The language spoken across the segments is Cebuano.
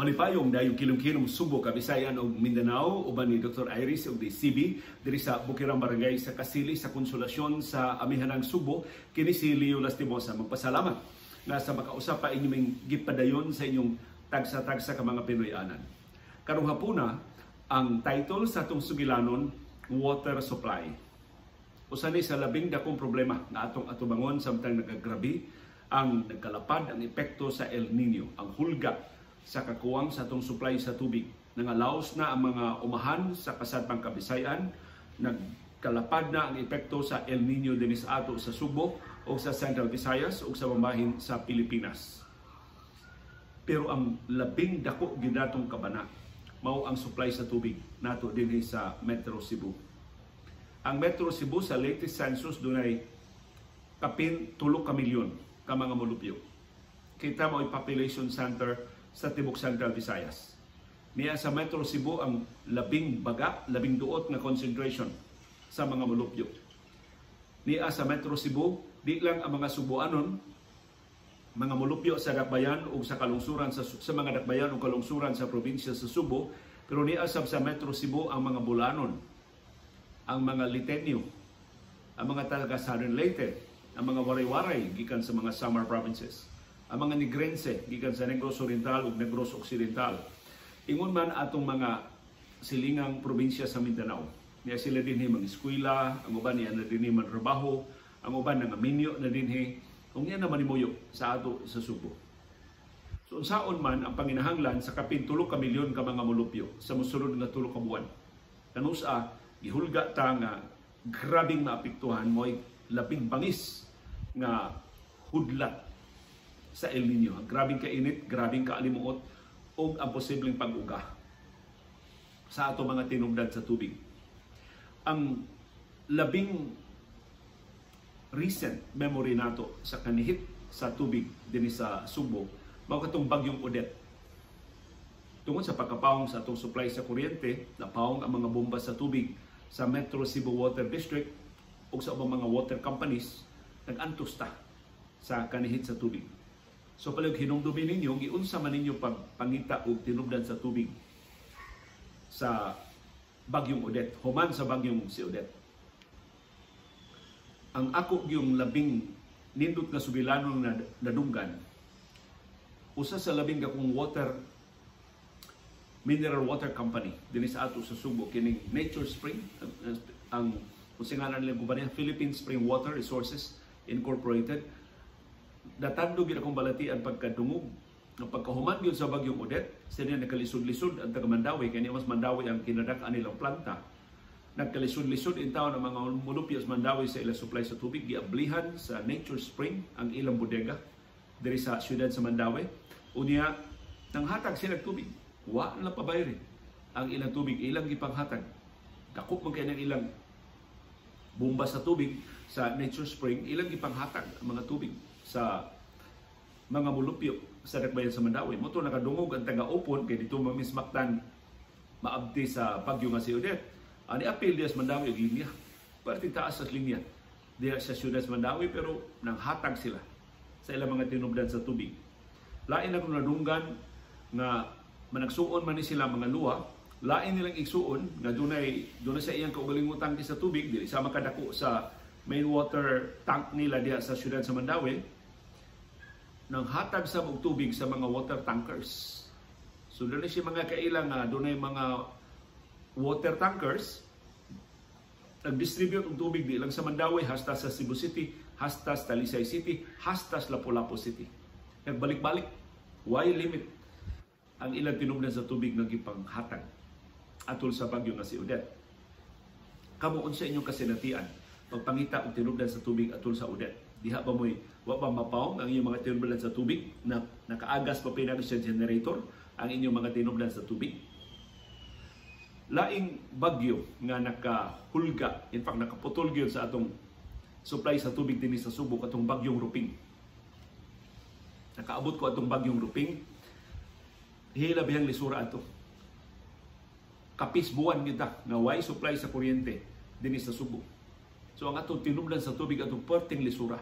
Malipayong dayong kilong-kilong Subo, Kabisayan ug Mindanao uban ni Dr. Iris ug ni CB diri sa Bukirang Barangay sa Kasili sa Konsolasyon sa Amihanang Subo. Kini si Leo Lastimosa magpasalamat nga sa makausap pa inyong gipadayon sa inyong tagsa-tagsa ka mga Pinoy-anan. Karong hapuna, ang title sa atong sugilanon, water supply. Usa ni sa labing dakong problema nga atong atubangon samtang nagagrabe ang nagkalapad ang epekto sa El Nino, ang hulga sa kakuwang sa atong supply sa tubig. Nangalaos na ang mga umahan sa kasadpang Kabisayan, nagkalapad na ang epekto sa El Nino dinhi sa ato sa Subo o sa Central Visayas o sa mamahin sa Pilipinas. Pero ang labing dako gyud natong kabana mao ang supply sa tubig nato dinhi sa Metro Cebu. Ang Metro Cebu, sa latest census, dunay kapin 3 ka milyon ka mga molupyo. Kita mo population center sa tibok Central Visayas. Niya sa Metro Cebu ang labing baga, labing duot nga concentration sa mga molupyo. Niya sa Metro Cebu, di lang ang mga Subuanon, mga molupyo sa dakbayan o sa kalungsuran sa mga dakbayan o kalungsuran sa probinsya sa Subo, pero niya sab sa Metro Cebu ang mga Bulanon, ang mga Leyteño, ang mga taga Southern Leyte, ang mga waray-waray gikan sa mga Samar provinces, ang mga Negrense gikan sa Negros Oriental ug Negros Occidental. Ingon man atong mga silingang probinsya sa Mindanao. Niya sila dinhi mga eskwela, ang uban niya na dinhi man trabaho, ang uban nga minyo na dinhi, ug niya naman nimuyo sa ato sa Subo. So unsaon man ang panginahanglan sa kapin 3 ka milyon ka mga molupyo sa mosunod nga 3 ka buwan? Kanusa gihulga ta nga grabing maapektuhan mo'y labing bangis nga hudlat sa El Nino. Ang grabing kainit, grabing kaalimuot, ug ang posibleng pag-uga sa ato mga tinubdan sa tubig. Ang labing recent memory nato sa kanihit sa tubig dinhi sa Subo mao katong bagyong Odette. Tungod sa pagkapawong sa atong supply sa kuryente, napawong ang mga bomba sa tubig sa Metro Cebu Water District ug sa ubang mga water companies, nag-antos ta sa kanihit sa tubig. So palihog hinumdumi ninyo, giunsa man ninyo pagpangita og tinubdan sa tubig sa bagyong Odette, human sa bagyong si Odette? Ang ako yung labing nindot nga sugilanon na nadunggan, usa sa labing dakong water mineral water company dinhi sa ato sa Subo, kining Nature Spring, ang kung singalan nilang kumpanya, Philippine Spring Water Resources Incorporated. Natandog gyud akong balatian pagkadungog nga pagkahuman gyud sa bagyong Odette, sila nagkalisod-lisod ang taga Mandaue kay mas Mandaue ang kinadak-an nilang planta. Nagkalisod-lisod in taon ang mga molupyo sa Mandaue sa ilang supply sa tubig. Giablihan sa Nature Spring ang ilang bodega diri sa siyudad sa Mandaue. Unya nanghatag sila tubig. Wa na pabayri ang ilang tubig, ilang gipanghatag. Dako man kay ng ilang bomba sa tubig sa Nature Spring, ilang gipanghatag ang mga tubig sa mga molupyo sa dakbayan sa Mandaue. Mao to nakadungog ang taga-Opon kay dito mamismaktan maabti sa bagyo nga si Odette. Ani apil diya sa Mandaue og linya. Parte taas sa linya diya sa siyudad sa Mandaue, pero nanghatag sila sa ilang mga tinubdan sa tubig. Lain akong nadunggan nga managsuon man ni sila mga luwa, lain nilang igsuon nga dunay sa iyang kaugalingong tangke sa tubig dili sa makadako sa main water tank nila diha sa siyudad sa Mandaue, nang hatag sa og tubig sa mga water tankers. So dunay siya mga kaila nga dunay mga water tankers nag-distribute og tubig di lang sa Mandaue, hasta sa Cebu City, hasta sa Talisay City, hasta sa Lapu-Lapu City. Nagbalik-balik, why limit ang ilang tinubdan sa tubig nga gipanghatag atol sa bagyo nga si Odette? Kamo, unsa inyong kasinatian pagpangita og tinubdan sa tubig atol sa Odette? Diha ba mo'y wa ba mapawong ang inyong mga tinubdan sa tubig na nakaagas pa pinag sa generator ang inyong mga tinubdan sa tubig? Laing bagyo nga nakahulga, in fact nakaputol gyud sa atong supply sa tubig dinhi sa Subo, katong bagyong Ruping. Nakaabot ko atong bagyong Ruping, hila biyang lisura ato. Kapis buwan kita nga way supply sa kuryente dinhi sa Subo. So ang atong tinubdan sa tubig atong perting lisura.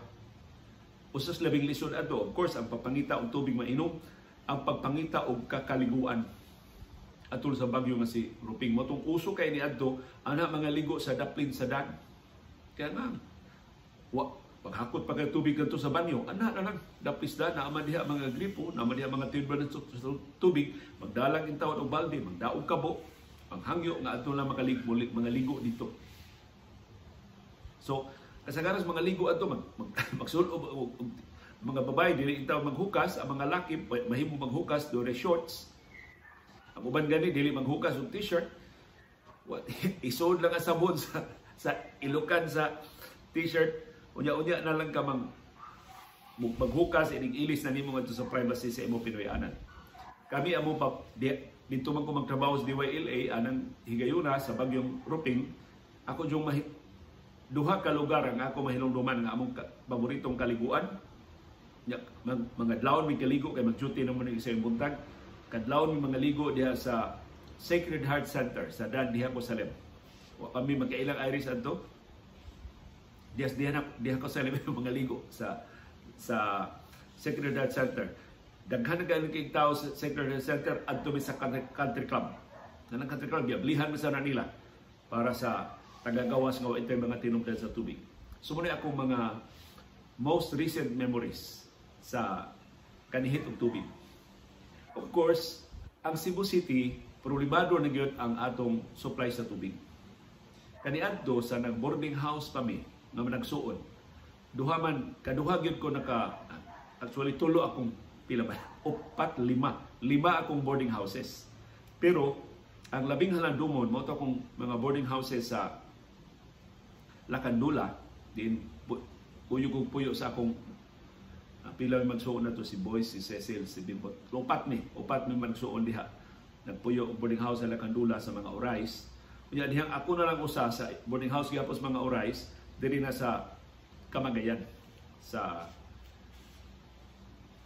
Usas labing lisod ato, of course, ang papangita og tubig mainom, Ang pagpangita og kakaliguan atol sa bagyo nga si Ruping. Mao tong uso kay niadto ana mga ligo sa daplin sa dan. Kaya nga wa paghakot pa kay tubig kadto sa banyo, ana na lang daplis dan, naa man diha mga gripo, naa man diha mga timba sa tubig, magdalag intawon og balde, magdaog kabo, panghangyo nga adto lang makalig mga ligo dito. So kasagaran mga ligo adto magsulob mga babae dili intaw maghukas, ang mga laki mahimo maghukas do shorts. Ang uban gani dili maghukas og t-shirt. Isuod lang ang sabon sa ilukan sa t-shirt. Unya-unya na lang ka maghukas, inig ilis na nimo ngadto sa privacy sa imong Pinoy-anan. Kami amo pa dito man ko magtrabaho sa DYLA anang higayuna sa bagyong Ruping, ako jung duha ka lugar ang ako mahinumduman nga among paboritong kaliguan. Mga adlawon mi kaligo kay mag-duty naman ni sa buntag. Kadlawon mi mga ligo diha sa Sacred Heart Center sa Dan diha ko Salem. Wa kami magkailang Iris adto. Diha diha na diha ko Salem mga ligo sa Sacred Heart Center. Daghan na kay tao sa Sacred Heart Center adto mi sa country club. Kanang country club giablihan mi sa nila para sa tagagawas nga wa ito'y mga tinumdan sa tubig. So muna akong mga most recent memories sa kanihit og tubig. Of course, ang Cebu City, problemado na gyud ang atong supply sa tubig. Kaniadto sa nag-boarding house pa mi nga nagsuon. Duha man kaduha gyud ko naka, actually tulo akong pila ba? Upat, lima. Lima akong boarding houses. Pero ang labing halandumon mao to akong mga boarding houses sa Lakandula din puyo kog puyo sa akong pila may magsuon na to, si Boyce, si Cecil, si Bimbot. Upat mi magsuon diha. Nagpuyo og boarding house sa Lakandula sa mga Orais. Unya dihang ako na lang usa sa boarding house gyapon sa mga Orais diri na sa Kamagayan, sa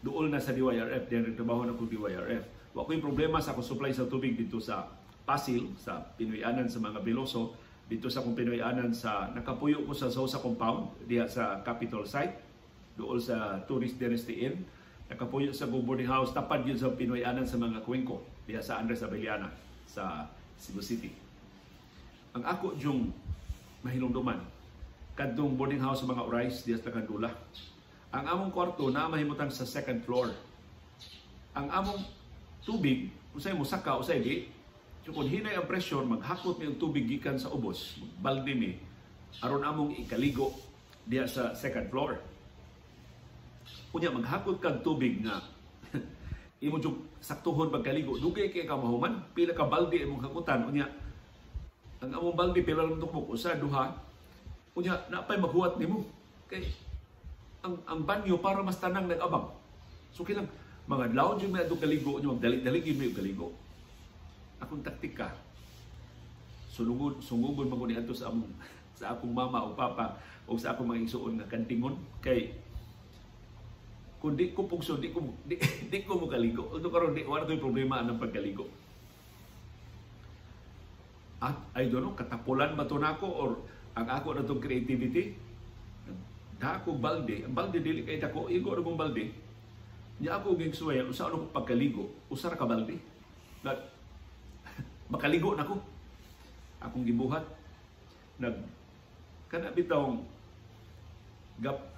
duol na sa DYRF, diyan nagtrabaho na ko DYRF. Wa ko'y problema sa akong supply sa tubig dito sa Pasil, sa Pinoy-anan sa mga Beloso, dito sa akong Pinoy-anan sa nakapuyo ko sa Sosa Compound diha sa Capitol site, duol sa Tourist Dynasty Inn, nakapuyo sa boarding house tapad yun sa Pinoy-anan sa mga Cuenco diha sa Andres Abellana sa Cebu City. Ang ako yung mahinumduman kadtong boarding house sa mga Orais diha sa Lakandula. Ang among kwarto na mahimutang sa second floor. Ang among tubig usay mosaka usay di. So kung hinay ang pressure, maghakot mi ang tubig gikan sa ubos, magbalde mi aron among ikaligo diha sa second floor. Unya maghakot kag tubig nga imo jud saktuhon pagkaligo, dugay kay ka mahuman, pila ka balde imong hakutan. Unya ang among balde pila lang tukmok, usa duha. Unya napay maghuwat nimo kay ang banyo para mas tanang nag-abang. So kilang mga adlaw jud may adto kaligo, unya magdali-dali gyud mi og kaligo. Akong taktika, sulungon sungugon man ko ni adto sa among sa akong mama o papa o sa akong mga igsuon nga kantingon kay kung di ko pugso, di ko mokaligo. Although karon di wala ko'y problema anang pagkaligo. At I don't know, katapulan ba to nako or ang ako na tong creativity? Dako balde, ang balde dili kay dako, igo ra kong balde. Nya ako ging suway, usa ano ko pagkaligo, usa ra ka balde. Na, makaligo na ko. Akong gibuhat nag kana bitawng gap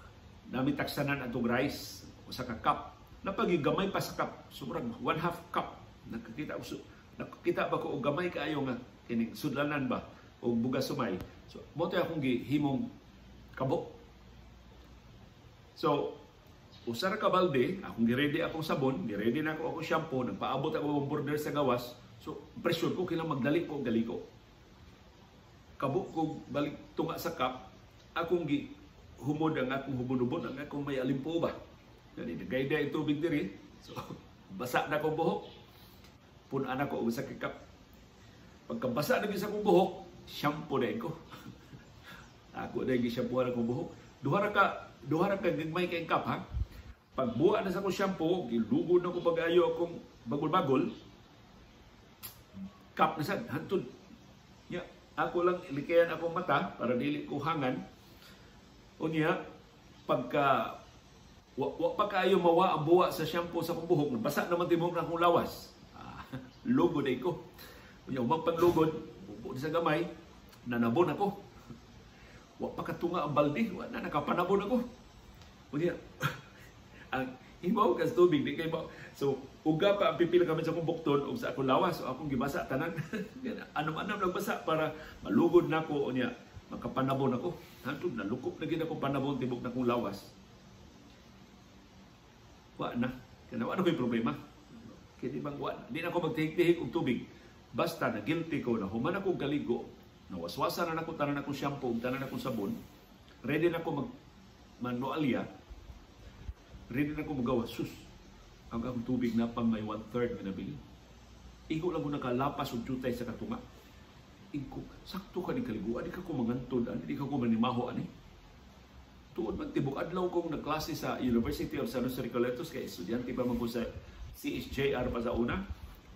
nami taksanan atong rice usa ka cup. Napagigamay pa sa cup, sobrang 1/2 cup. Nakakita ba ko og gamay kaayo nga kining sudlanan ba og bugas sumay. So mo to akong gihimong kabo. So usa ra ka balde, akong giready akong sabon, giready na ako akong shampoo, nagpaabot ako ang border sa gawas. So pressure ko kinahanglan magdali ko og galiko. Kabo ko balik tunga sa cup, akong gi humod ang akong hubon-hubon, ang akong may alimpo ba. Dali nagayda ang tubig diri. So basa na akong buhok. Pun-an ako og usa ka cup. Pagkabasa na gyud sa akong buhok, shampoo na ko. Ako na gi-shampooan akong buhok. Duha ra ka gagmay kay cup ha. Pagbuha na sa akong shampoo, gilugod na ko pag-ayo akong bagol-bagol. Cup na sad hantod. Nya, ako lang likayan akong mata para dili ko hangan. Unya pagka Wa pa kaayo mawa ang buwa sa shampoo sa akong buhok, basa naman tibok na akong lawas. Lugod ay ko. Unya umang panglugod, bubo sa gamay, nanabon ako. Wa pa katunga ang balde, wa na nakapanabon ako. Unya ang himaw kas tubig di kay ba. So uga pa ang pipila kami sa akong bukton ug sa akong lawas, so akong gibasa tanan. Anom-anom nagbasa para malugod nako, unya makapanabon ako. Hantod nalukop na gid ako panabon tibok na akong lawas. Wa na. Kana wa na ko'y problema. Kini bang wa di na ako magtihik-tihik og tubig. Basta na guilty ko na human ako kaligo, nawaswasan na nako tanan akong shampoo ug tanan akong sabon, ready na ako mag manualya, ready na ako magawa. Sus, ang akong tubig na pang may 1/3 nga nabili. Igo lang ko nakalapas og jutay sa katunga. Igo, sakto ka ni kaliguan, di ka ko mangantod, ani, di ka ko manimaho, ani. Tuod man, tibok adlaw kong nagklase sa University of San Jose Recoletos, kay estudyante pa man ko sa CSJR pa sa una,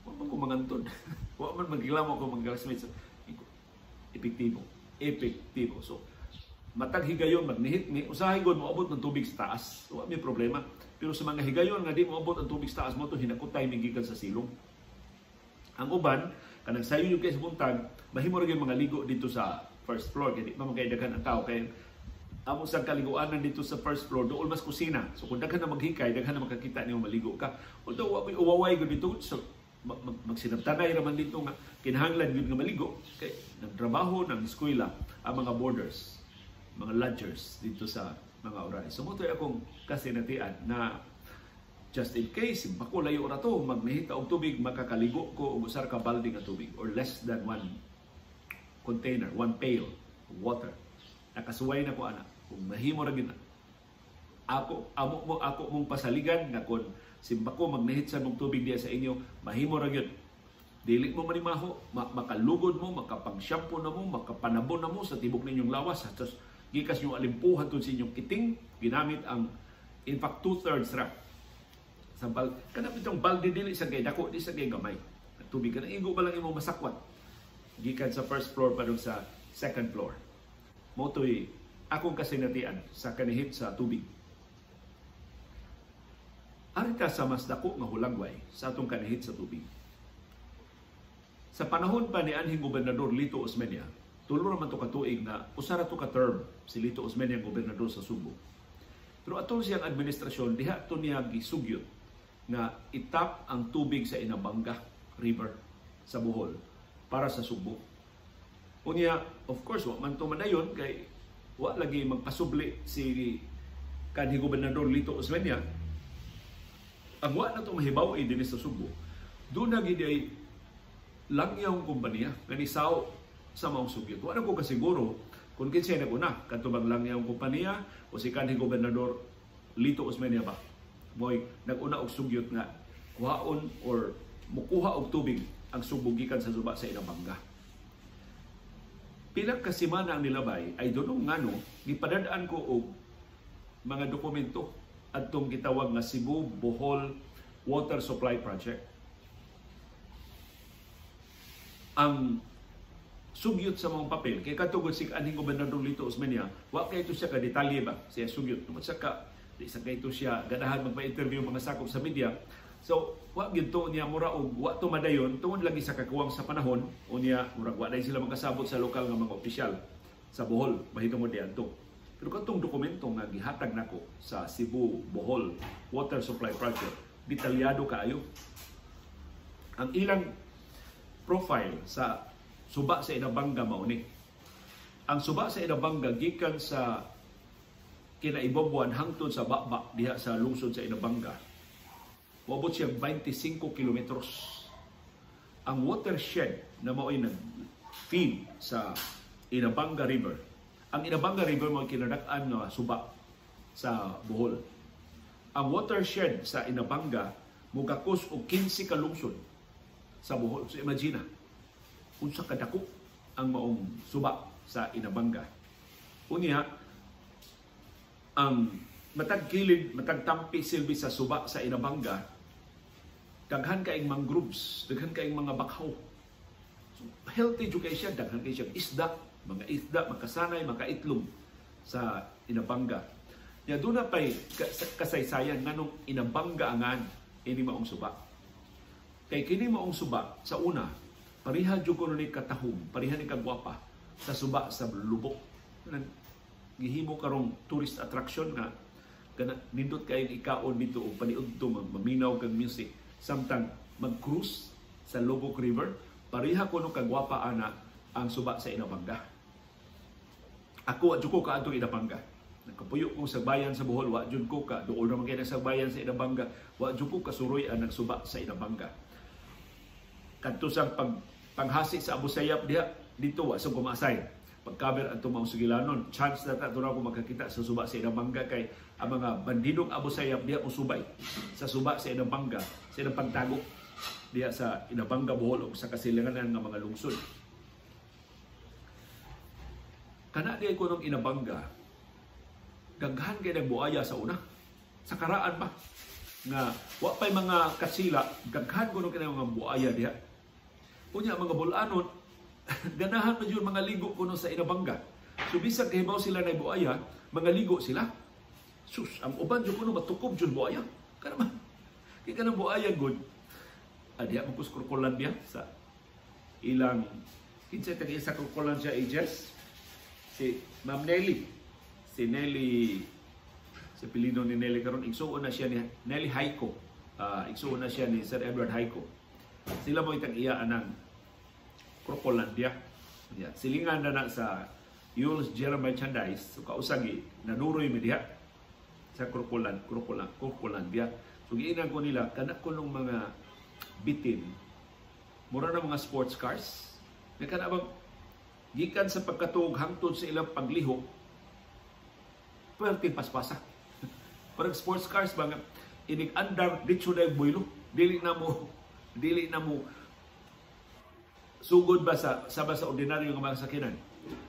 wa man ko mangantod. Wa man magilamo ko mga classmates. Igo, epektibo. Epektibo. So, matag higayon magnihit ni usahay gud moabot ng tubig sa taas. Wa may problema. Pero sa mga higayon nga di moabot ang tubig sa taas mo to hinakutay migikan sa silong. Ang uban kanang sayo yung kay sa buntag, mahimo ra gyud mga ligo dito sa first floor kay di pa man kay daghan ang tao kay amo sa kaliguanan dito sa first floor dool mas kusina. So kung daghan na maghikay, daghan na makakita nimo maligo ka. Although wa may uwaway gud dito, so magsinabtanay ra man dito nga kinahanglan gyud nga maligo kay nagtrabaho nang eskwela ang mga boarders, mga lodgers dito sa mga oray. So mo to'y akong kasinatian na just in case bako layo ra to magnihita og tubig, makakaligo ko og usa ka balde nga tubig or less than one container, one pail of water. Nakasuway na ko ana. Kung mahimo ra gyud ako amo mo ako mong pasaligan nga kon simbako magnihit sa mong tubig diya sa inyo, mahimo ra gyud. Dili mo manimaho, makalugod mo, makapag-shampoo na mo, makapanabon na mo sa tibok ninyong lawas. Tapos gikas yung alimpuhan tun sa inyong kiting, ginamit ang in fact 2/3 ra. Sa kanang itong balde dili sa kay dako, di sa kay gamay. Tubig kanang igo pa lang imo masakwat. Gikan sa first floor padung sa second floor. Mo to'y akong kasinatian sa kanihit sa tubig. Arita sa mas dako nga hulagway sa atong kanihit sa tubig. Sa panahon pa ni anhing Gobernador Lito Osmeña, tulo ra man to ka tuig na usa ra to ka term si Lito Osmeña gobernador sa Subo. Pero atol siyang administrasyon diha to niya gisugyot na itap ang tubig sa Inabanga River sa Bohol para sa Subo. Unya, of course, wa man to madayon kay wa lagi magpasubli si kanhi Gobernador Lito Osmeña. Ang wa na to mahibaw ay dinhi sa Subo. Doon na gid ay langyawng kompanya nga nisaw sa maong sugyot. Wa na ko kasiguro kung kinsay nag-una kadto bang langyawng kompanya o si kanhi Gobernador Lito Osmeña ba. Moy nag-una og sugyot nga kuhaon or mukuha og tubig ang Subo gikan sa suba sa Inabanga. Pila ka semana ang nilabay ay dunong ngano gipadad-an ko og mga dokumento adtong gitawag nga Cebu Bohol Water Supply Project. Ang sugyot sa mga papel kay katugod si anhing Gobernador Lito Osmeña, wa kay ito siya ka detalye ba siya sugyot tungod sa ka di sa kay ito siya ganahan magpa-interview mga sakop sa media. So wa gyud to niya mura og wa to madayon tungod lagi sa kakuwang sa panahon unya murag wa dai sila makasabot sa lokal nga mga opisyal sa Bohol mahitungod diadto. Pero katong dokumento nga gihatag nako sa Cebu Bohol Water Supply Project, detalyado kaayo. Ang ilang profile sa suba sa Inabanga mao ni. Ang suba sa Inabanga gikan sa Kinaibobuan hangtod sa Baba diha sa lungsod sa Inabanga. Moabot siya 25 kilometros. Ang watershed na mao'y nag-feed sa Inabanga River. Ang Inabanga River mao'y kinadak-an nga suba sa Bohol. Ang watershed sa Inabanga mugakos og 15 ka lungsod sa Bohol. So imagine unsa kadako ang maong suba sa Inabanga. Unya, ang matag kilid, matag tampi silbi sa suba sa Inabanga, daghan kaing mangroves, daghan kaing mga bakhaw. So, healthy jud kay siya, daghan kay siya isda, mga isda makasanay, makaitlog sa Inabanga. Ya, doon na pa'y kasaysayan nganong Inabanga angan ini maong suba. Kay kini maong suba sa una, pareha jud kuno ni katahom, pareha ni kagwapa sa suba sa Lubok. Gihimo karong tourist attraction nga kana nindot kay ikaon dito og paniudto, maminaw kag music samtang mag-cruise sa Lubok River. Pareha kuno kagwapa ana ang suba sa Inabanga. Ako, wa jud ko kaadtong Inabanga. Nakapuyo ko sa bayan sa Bohol, wa jud ko ka duol naman kay sa bayan sa Inabanga, wa jud ko kasuroy ang suba sa Inabanga. Kadto sa panghasi sa Abu Sayyaf diha dito, wa sa gumasay. Pagkaber adto maong sugilanon, chance na ta ko makakita sa suba sa Inabanga kay ang mga bandidong Abu Sayyaf diha usubay sa suba sa Inabanga, sa ilang pagtago diha sa Inabanga, Bohol o sa kasilanganan nga mga lungsod. Kana diha ko nung Inabanga, daghan kay nagbuaya sa una. Sa karaan ba nga wa pay mga kasila, daghan kuno kay mga buaya diha. Unya mga bulanon, ganahan man jud mga ligo kuno sa Inabanga. So bisag kahibaw sila na buaya, mga ligo sila. Sus, ang uban jud kuno matukob jud buaya. Kana man. Kay kanang buaya gud. Adiya man kus Crocolandia sa ilang kinsa tag isa Crocolandia ages, si Ma'am Nelly. Si Nelly, sa pilino ni Nelly karon, igsuon na siya ni Nelly Haiko. Igsuon na siya ni Sir Edward Haiko. Sila mo itang iya anang Crocolandia. Yeah. Silingan na na sa Yules General Merchandise, so kausagi nanuroy mi diha sa Crocolandia. So giinan ko nila kana ko nung mga bitin. Mura na mga sports cars. Nga kana bang gikan sa pagkatuog hangtod sa ilang paglihok, perting paspasa. Parang sports cars ba nga inig andar ditso na yung builo. Dili na mo sugod ba sa ordinaryo nga mga sakinan.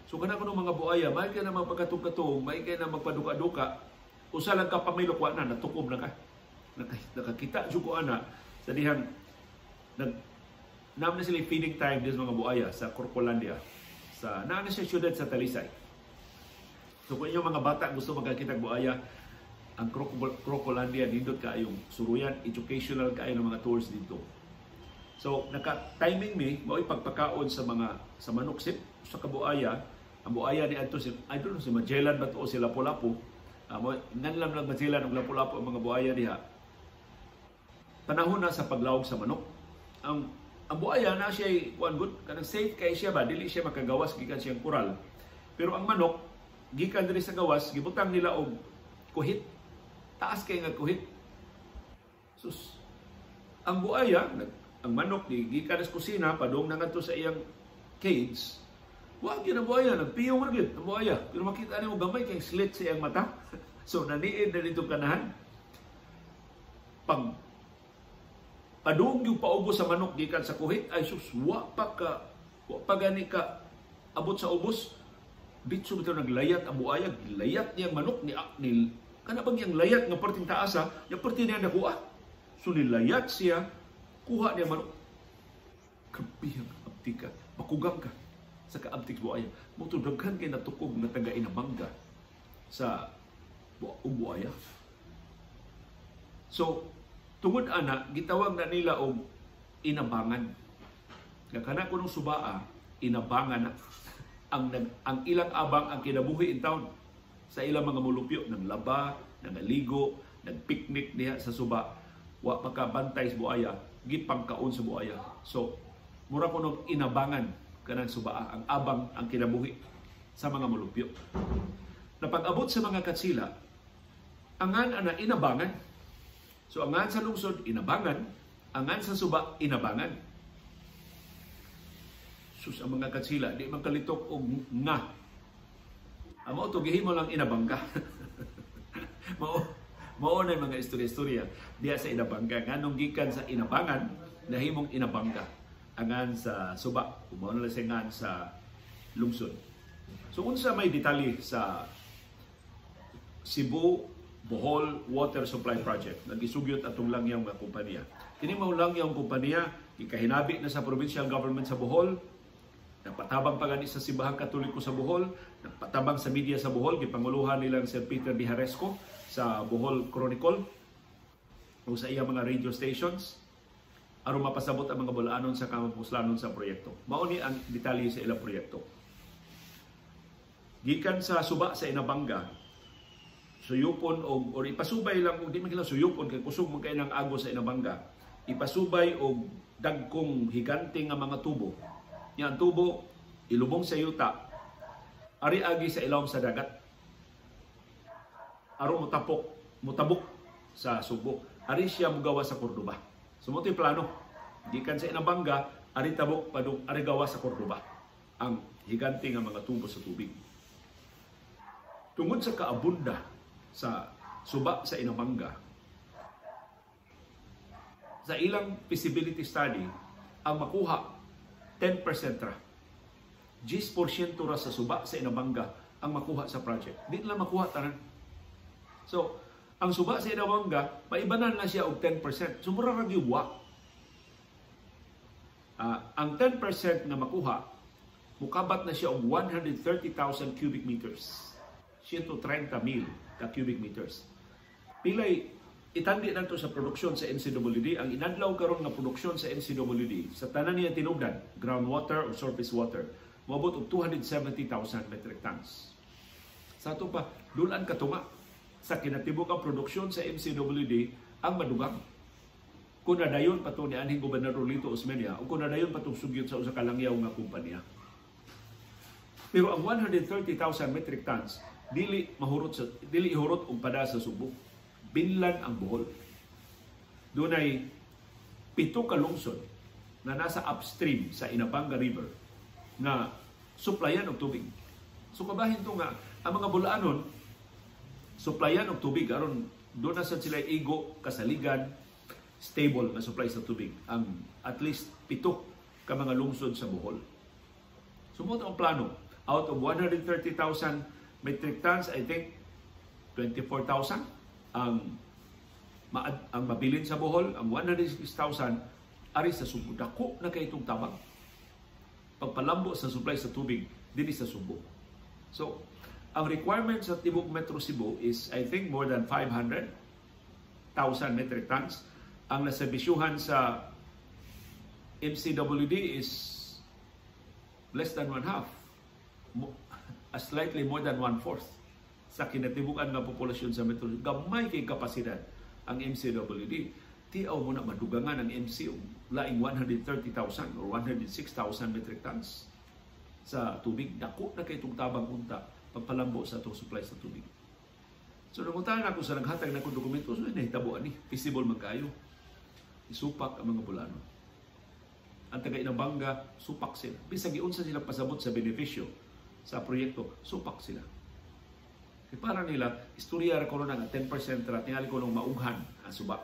So kana kuno mga buaya, may kay na magpagkatug-katug, may kay na magpaduka-duka, usa lang ka pamilok, wa na natukob na ka. Nakakita jud ko ana sa dihang nag naam na sila feeding time dis mga buaya sa Crocolandia. Sa naa na siya syudad sa Talisay. So kung inyong mga bata gusto magkakita og buaya, ang Crocolandia nindot kaayong suruyan, educational kaayo ng mga tours dito. So naka-timing mi mao'y pagpakaon sa mga sa manok sip sa kabuaya. Ang buaya ni adto si, I don't know, si Magellan ba to o si Lapu-Lapu. Mo nganlam lang Magellan ug Lapu-Lapu ang mga buaya diha. Panahon na sa paglawog sa manok. Ang buaya na siya kuan gud, kanang safe kay siya ba, dili siya makagawas gikan siyang koral. Pero ang manok gikan diri sa gawas, gibutang nila og kuhit. Taas kay nga kuhit. Sus. Ang buaya, ang manok ni gikan sa kusina padung na ngadto sa iyang cage. Wa gyud ang buaya, nagpiyong ra gyud ang buaya. Pero makita nimo gamay kay slit sa iyang mata. So naniid na dito kanahan. Pag padung yung paubos sa manok gikan sa kuhit, ay sus, wa pa gani ka abot sa ubos. Bitso bitaw naglayat ang buaya, layat niyang manok ni kana bang iyang layat nga perting taas ha, yang perting niya nakuha. So nilayat siya, kuha niya manok. Grabe ang abtik ka, makugang ka sa kaabtik buaya. Mao to daghan kay natukog nga taga Inabanga sa buaya. So tungod ana, gitawag na nila og Inabangan. Nga kana kunong subaa, inabangan na. Ang ilang abang ang kinabuhi in town sa ilang mga mulupyo, ng laba, nangaligo, nagpiknik diha sa suba, wa makabantay sa buaya, gipangkaon sa buaya. So mura kunog inabangan kanang subaa, ang abang ang kinabuhi sa mga mulupyo. Napag-abot sa mga katsila, angan ana Inabangan. So angan sa lungsod, Inabangan, angan sa suba, Inabangan. Sus, ang mga katsila, di man kalitok og nga. Ang mao to gihimo lang Inabangga. Mao na mga istorya-istorya diha sa Inabanga. Nganong gikan sa Inabangan, nahimong Inabangga. Angan sa suba, mao na lang siya ngan sa lungsod. So unsa may detalye sa Cebu Bohol Water Supply Project? Nagisugyot atong langyang mga kumpanya. Kini mao langyang kumpanya gikahinabi na sa provincial government sa Bohol. Nagpatabang pa gani sa Simbahang Katoliko sa Bohol, nagpatabang sa media sa Bohol, gipanguluhan nilang Sir Peter Diharesco sa Bohol Chronicle o sa iya mga radio stations aron mapasabot ang mga bulaanon sa kamapuslanon sa proyekto. Mao ni ang detalye sa ilang proyekto. Gikan sa suba sa Inabanga, suyupon og or ipasubay lang og di man suyupon kay kusog man kay ng agos sa Inabanga, ipasubay og dagkong higante nga mga tubo. Nya ang tubo ilubong sa yuta, ari agi sa ilawom sa dagat aron motapok, motabok sa Sugbo. Ari siya mugawa sa Cordoba. So mo plano. Gikan sa Inabanga, ari tabok padung ari gawa sa Cordoba ang higante nga mga tubo sa tubig. Tungod sa kaabunda sa suba sa Inabanga, sa ilang feasibility study, ang makuha 10% ra. 10% ra sa suba sa Inabanga ang makuha sa project. Di nila makuha tanan. So, ang suba sa Inabanga, maibanan na siya og 10%. So, mura ra gyud wa. Ang 10% nga makuha, mukabat na siya og 130,000 cubic meters. 130,000 ka cubic meters. Pilay itandi nato sa produksyon sa MCWD, ang inadlaw karon nga produksyon sa MCWD sa tanan niya tinubdan, groundwater o surface water, moabot og 270,000 metric tons. Sa ato pa, dulan katunga sa kinatibuk ang produksyon sa MCWD ang madugang. Kung nadayon pa to ni anhing Gobernador Lito Osmeña o kung nadayon pa itong sugyot sa usa ka langyaw nga kumpanya. Pero ang 130,000 metric tons dili mahurot sa dili ihurot og pada sa Subo. Binlan ang Bohol. Dunay 7 ka lungsod na nasa upstream sa Inabanga River nga suplayan og tubig. So kabahin to nga ang mga bulaanon suplayan og tubig aron doon na sad sila igo kasaligan stable nga supply sa tubig ang at least 7 ka mga lungsod sa Bohol. So mo ang plano, out of 130,000 metric tons, I think 24,000 ang mabilin sa Bohol, ang 106,000 ari sa Subo. Dako na kay itong tabang pagpalambo sa supply sa tubig dinhi sa Subo. So, ang requirement sa tibok Metro Cebu is, I think, more than 500,000 metric tons. Ang naserbisyuhan sa MCWD is less than one half, slightly more than one-fourth sa kinatibukan nga populasyon sa Metro. Gamay kay kapasidad ang MCWD. Tiaw mo na madugangan ang MC laing 130,000 or 106,000 metric tons sa tubig. Dako na kay itong tabang unta pagpalambo sa atong supply sa tubig. So nanguntahan ako sa naghatag na akong dokumento, so nahitabo ani, feasible man kaayo. Isupak ang mga bulano. Ang taga Inabanga, supak sila. Bisag giunsa sila pasabot sa benepisyo sa proyekto, supak sila. Kaya para nila, istorya ra ko nga 10% ra tingali ko nung maughan ang suba.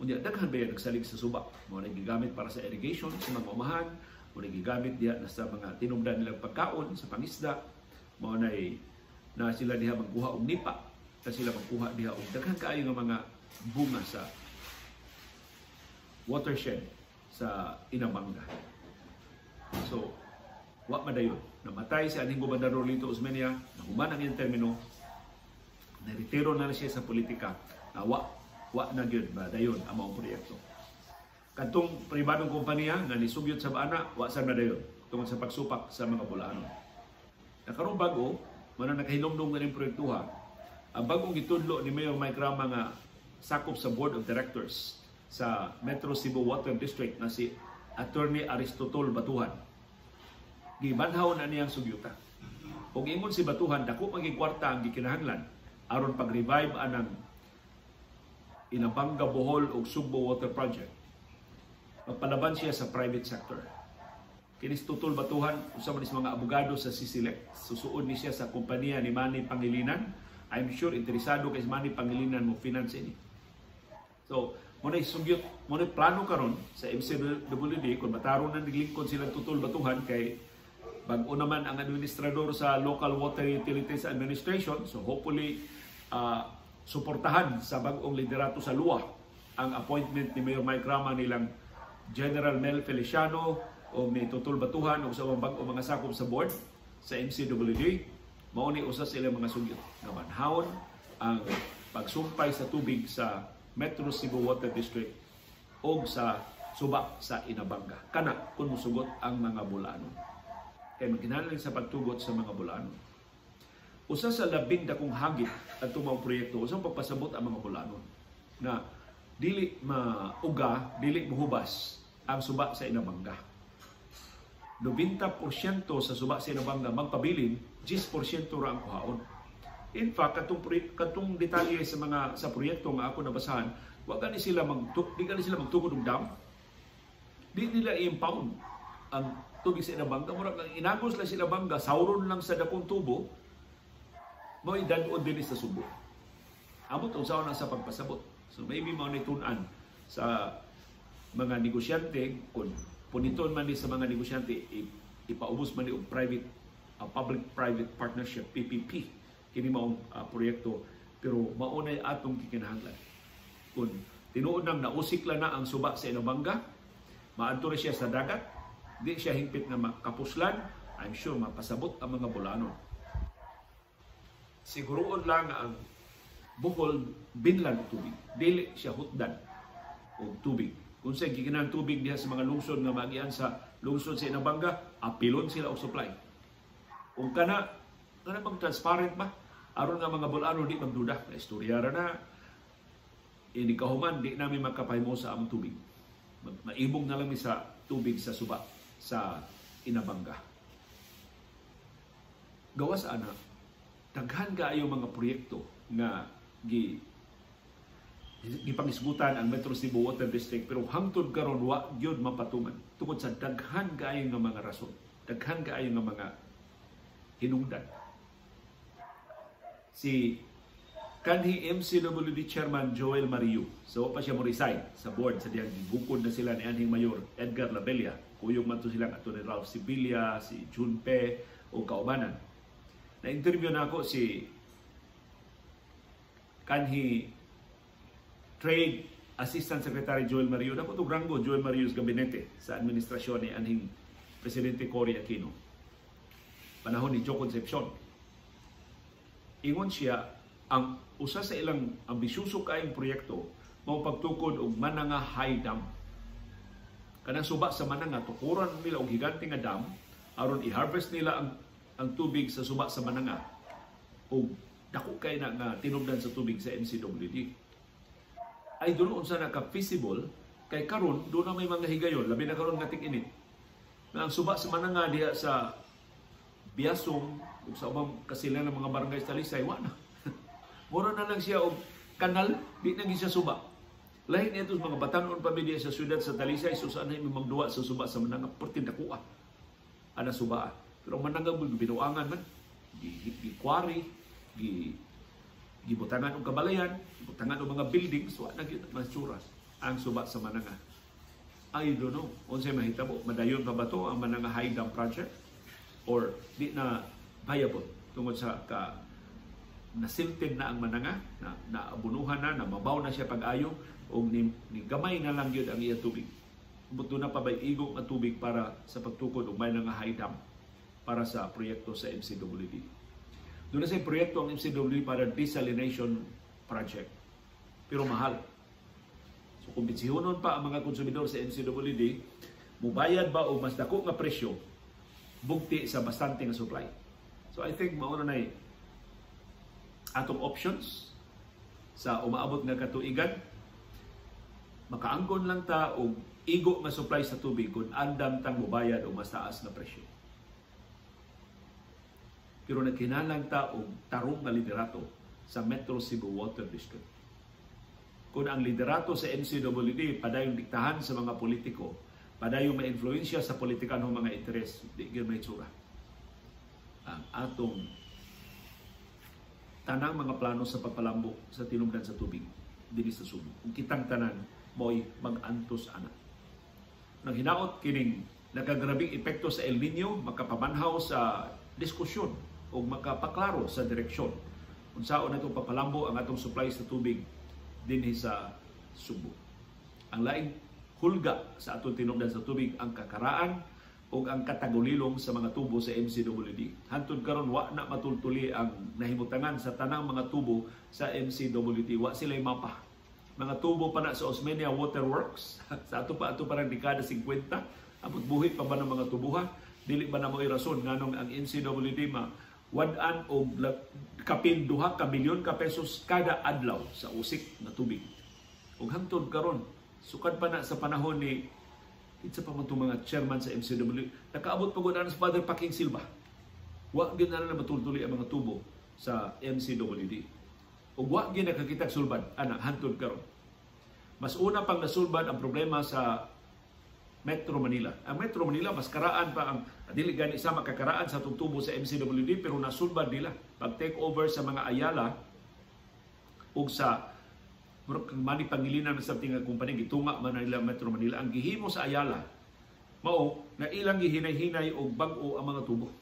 Unya daghan ba nagsalig sa suba? Mao na gigamit para sa irrigation sa mga umahan, mao na gigamit diha na sa mga tinubdan nilang pagkaon, sa pangisda, mao na na sila diha magkuha og nipa, na sila magkuha diha og daghan kaayo nga mga bunga sa watershed sa Inabanga. So, wa madayon. Namatay si anhing Gobernador Lito Osmeña, nahuman ang iyang termino, naretiro na siya sa politika, na wa na gyud madayon ang maong proyekto. Kadtong pribadong kompanya nga nisugyot sa baana, wa sad madayon tungod sa pagsupak sa mga bulaanon. Nakaroon bago, man nakahinumdum nga ning proyektuha, ang bagong gitudlo ni Mayor Mike Rama nga sakop sa Board of Directors sa Metro Cebu Water District na si Attorney Aristotol Batuhan. Gibanhaw na niyang sugyuta. Ug ingon si Batuhan, dako maging kwarta ang gikinahanglan aron pag-revive anang Inabanga Bohol ug Sugbo Water Project. Magpalaban siya sa private sector. Kinis Tutol Batuhan, usa man is mga abogado sa CICILEC. Susuod ni siya sa kompanya ni Manny Pangilinan. I'm sure interesado kay Manny Pangilinan mo finance ini. So, mo na sugyot, mo na plano karon sa MCWD kung matarong na naglingkod silang Tutol Batuhan kay bag-o naman ang administrador sa Local Water Utilities Administration. So hopefully suportahan sa bag-ong liderato sa LUA ang appointment ni Mayor Mike Rama nilang General Mel Feliciano o ni Tutol Batuhan o sa ubang bag-o mga sakop sa board sa MCWD, mao ni usa sa ilang mga sugyot nga manhawon ang pagsumpay sa tubig sa Metro Cebu Water District o sa suba sa Inabanga. Kana kung musugot ang mga Bulanon. Kay magkinahanglan sa pagtugot sa mga Bulanon. Usa sa labing dakong hagit adtong mga proyekto, usang pagpasabot ang mga Bulanon na dili mauga, dili muhubas ang suba sa Inabanga. 90% sa suba sa Inabanga magpabilin, 10% ra ang kuhaon. In fact, katong detalye sa mga sa proyekto nga ako nabasahan, wa gani sila di gani sila magtukod og dam. Di nila i-impound ang tubig sa Inabanga. Murag ang inagos lang sa Inabanga, sauron lang sa dakong tubo, mao'y dad-on dinhi sa Subo. Amot unsaon na sa pagpasabot. So maybe mao ni tun-an sa mga negosyante, kung puniton man ni sa mga negosyante, ipaubos man ni og private public-private partnership, PPP, kini maong proyekto, pero maunay atong gikinahanglan. Kung tinuod nang nausik lang na ang suba sa Inabanga, maadto ra siya sa dagat, di siya hingpit nga makapuslan, I'm sure mapasabot ang mga Bulanon. Siguroon lang ang Bohol binlan og tubig, dili siya hutdan og tubig. Kung sa gikinahanglan tubig diha sa mga lungsod nga maagian sa lungsod sa Inabanga, apilon sila og supply. Kung kana bang transparent ba? Aron nga mga Bulanon di magduda. Na istorya ra na, ini kahuman di namin makapahimo sa among tubig. Maibong na lang mi sa tubig sa suba sa Inabanga. Gawas ana, daghan kaayo mga proyekto nga gipangisgutan ang Metro Cebu Water District, pero hangtod karon wa gyud mapatuman tungod sa daghan kaayo nga mga rason, daghan kaayo nga mga hinungdan. Si kanhi MCWD Chairman Joel Mario, so pa siya mo resign sa board sa diyang gibukod na sila ni anhing Mayor Edgar Labella, kuyog man to sila ato ni Ralph Sibilia, si Junpe o kaubanan. Na-interview na ako si kanhi Trade Assistant Secretary Joel Mario. Dapat og ranggo Joel Mario sa gabinete sa administrasyon ni anhing Presidente Cory Aquino. Panahon ni Joe Concepcion. Ingon siya, ang usa sa ilang ambisyoso kaayong proyekto mao pagtukod og Mananga High Dam. Kanang suba sa Mananga, tukuran nila og higante nga dam aron i-harvest nila ang tubig sa suba sa Mananga og dako kay na nga tinubdan sa tubig sa MCWD. Ay doon unsa na ka-feasible kay karon doon na may mga higayon, labi na karon nga ting-init. Na ang suba sa Mananga diha sa Biasong ug sa ubang kasilan ng mga barangay sa Talisay, wa na. Mura na lang siya og kanal, di na siya suba. Lahi nito mga batanon pa diha sa siyudad sa Talisay, so saan na magduwa sa suba sa Mananga, perti dakuha ana suba. Pero Mananga binuangan man, gi-quarry, gibutangan og kabalayan, gibutangan og mga buildings, wa na gyud masura ang suba sa Mananga. I don't know unsay mahitabo, madayon pa ba to ang Mananga High Dam Project or di na viable tungod sa ka nasilted na ang Mananga, na naabunuhan na, namabaw na siya pag-ayo og ni gamay na lang gyud ang iya tubig. Buto na pa bay igong ang tubig para sa pagtukod og Mananga High Dam para sa proyekto sa MCWD. Doon na sa proyekto ang MCWD para desalination project. Pero mahal. So kung binsihonon pa ang mga konsumidor sa MCWD, mubayad ba o mas dako nga presyo bugti sa bastante nga supply. So I think mauna na atong options sa umaabot nga katuigan. Makaanggon lang ta og igo nga supply sa tubig kung andam tang mubayad o mas taas nga presyo. Pero nagkinahanglan ta og tarong nga liderato sa Metro Cebu Water District. Kung ang liderato sa MCWD padayong diktahan sa mga politiko, padayong ma-influensya sa politikanhong mga interes, di gyud may tsura ang atong tanang mga plano sa pagpalambo sa tinubdan sa tubig dinhi sa Subo. Kung kitang tanan mo'y mag-antos ana. Nang hinaot kining nakagrabing epekto sa El Nino, makapamanhaw sa diskusyon o makapaklaro sa direksyon unsaon na itong papalambo ang atong supply sa tubig dinhi sa Subo. Ang laing hulga sa atong tinubdan sa tubig ang kakaraan ug ang katagulilong sa mga tubo sa MCWD. Hantod karon wa na matultuli ang nahimutangan sa tanang mga tubo sa MCWD. Wa sila'y mapa. Mga tubo pa na sa Osmeña Waterworks sa ato pa dekada 50, abot buhi pa ba ng mga tubuha? Dili ba na mo rason nganong ang MCWD ma wad-an og kapin 2 ka milyon ka pesos kada adlaw sa usik na tubig? Ug hangtod karon, sukad pa na sa panahon ni kinsa pa man mga chairman sa MCW, nakaabot pa gud sa Father Paking Silva. Wa gyud na matultuli ang mga tubo sa MCWD. Ug wa gyud nakakita sulbad ana hangtod karon. Mas una pang nasulbad ang problema sa Metro Manila. Ang Metro Manila, mas karaan pa ang dili gani sa makakaraan sa tubo sa MCWD, pero nasulbad nila pag take over sa mga Ayala ug sa Manny Pangilinan sa tinga kumpanya, gitunga man nila Metro Manila. Ang gihimo sa Ayala mao na ilang gihinay-hinay og bag-o ang mga tubo.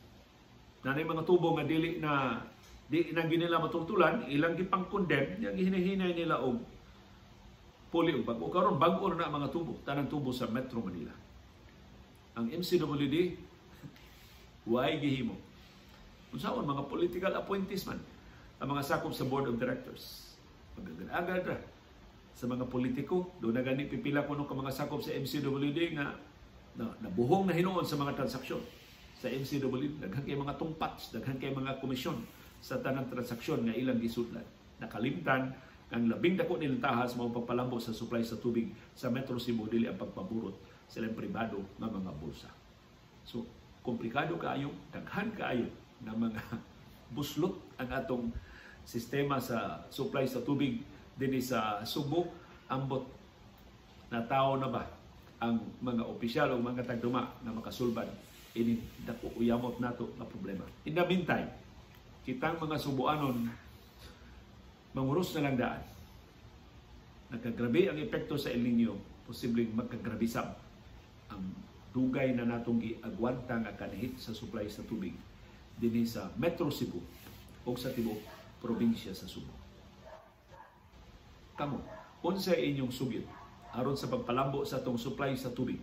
Nanay mga tubo nga dili na di na ginila matultulan, ilang gipang-condemn, yang gihinay-hinay nila og puli og bag-o. Karon bag-o na ang mga tubo, tanang tubo sa Metro Manila. Ang MCWD way gihimo. Unsaon, mga political appointees man ang mga sakop sa board of directors. Pagagad-agad ra sa mga politiko, doon na gani pipila kuno ka mga sakop sa MCWD nga nabuhong na hinuon sa mga transaksyon sa MCWD. Daghan kay mga tungpats, daghan kay mga komisyon sa tanang transaksyon nga ilang gisudlan. Nakalimtan ang labing dako nilang tahas mao pagpalambo sa supply sa tubig sa Metro Cebu, dili ang pagpaburot sa ilang pribado nga mga bulsa. So, komplikado kaayo, daghan kaayo na mga buslot ang atong sistema sa supply sa tubig dinhi sa Subo. Ambot na tao na ba ang mga opisyal o mga tagduma na makasulbad ini dako uyamot nato nga problema? In the meantime, kitang mga Subuanon, manguros na lang daan. Nagkagrabe ang epekto sa El Niño, posibleng magkagrabe sab ang dugay na natong giagwanta nga kanhit sa supply sa tubig dinhi sa Metro Cebu o sa tibuok probinsya sa Subo. Kamo, unsa inyong sugid aron sa pagpalambo sa atong supply sa tubig?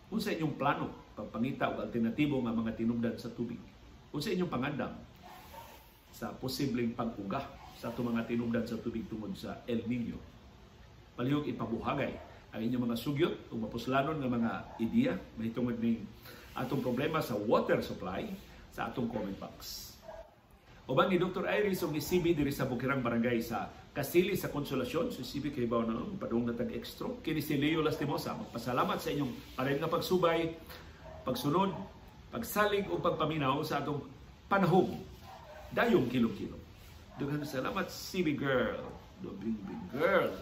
Unsa inyong plano pagpangita og alternatibo nga mga tinubdan sa tubig? Unsa inyong pangandam sa posibleng pag-uga sa atong mga tinubdan sa tubig tungod sa El Niño? Palihog ipabuhagay ang inyong mga sugyot o mapuslanon nga mga ideya mahitungod ning atong problema sa water supply sa atong comment box. Uban ni Dr. Iris og ni CB diri sa Bukirang Barangay sa Kasili sa Konsolasyon. Si CB kay baw na padung na tag extra. Kini si Leo Lastimosa magpasalamat sa inyong padayon nga pagsubay, pagsunod, pagsalig o pagpaminaw sa atong panahom. Dayong kilom-kilom. Daghang salamat, CB girl, the big big girl.